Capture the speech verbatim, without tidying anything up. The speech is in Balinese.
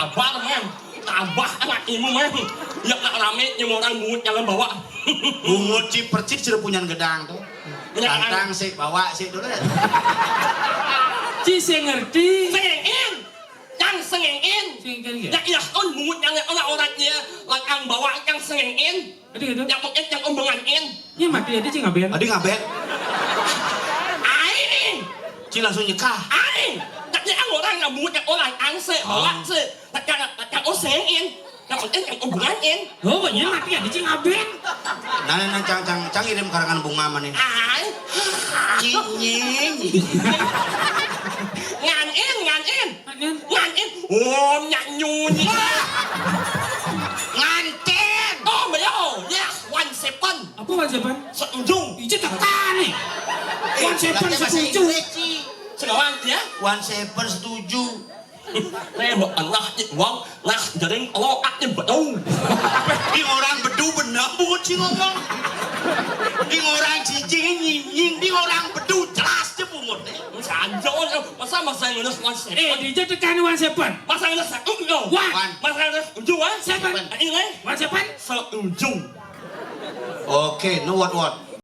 Sabar, Mang. Tambah anak ibu, Mang. Ya, nak rame, yang orang bungut, jangan bawa. Bungut ci percik, sudah punya gedang tuh. Tantang sih, bawa sih dulu. Ci sing ngerti. Sengengin. Yang sengengin. Sengengin ya? Ya, iya, kan bungut, yang orang-orangnya, lakang bawa, yang sengengin. Aduh, aduh. Yang mungkin, yang umbenganin. Ini mati aja, Ci, ngaben. Adi ngaben. Aing. Ci langsung nyekah. Aing. Tapi yang orang yang bungut, yang orang angse, bawa sih. Tapi yang, yang usengin. Yang mungkin, yang umbenganin. Oh, ini mati aja, Ci, ngaben. Nah, nah, nah, cang, cang, cang ngirim karangan bunga mana nih? Aing. Nying. Nganin, nganin. Nganin. Nganin. Oh, nyanyi. Nganten. Oh, beliau. Yes, one seven. Apa one seven? Seujung. Ijo tekan nih. One seven Bahasa setuju. Inggris, Ci. Sekarang ya. One seven setuju. Eh, anak ni uang. Nah, jadi kalau aku betul. Di orang bedu benar bungut ci ngomong. Di orang cicing nyinying, di orang bedu jelas aja bungut nih. Sanjo, masa masa Inggris one seven. Eh, di Ijo tekan one seven. Masa Inggris satu no. One. One. Masa Inggris tujuh ah. Seven. Ini One seven. Seujung. Oke, no what what.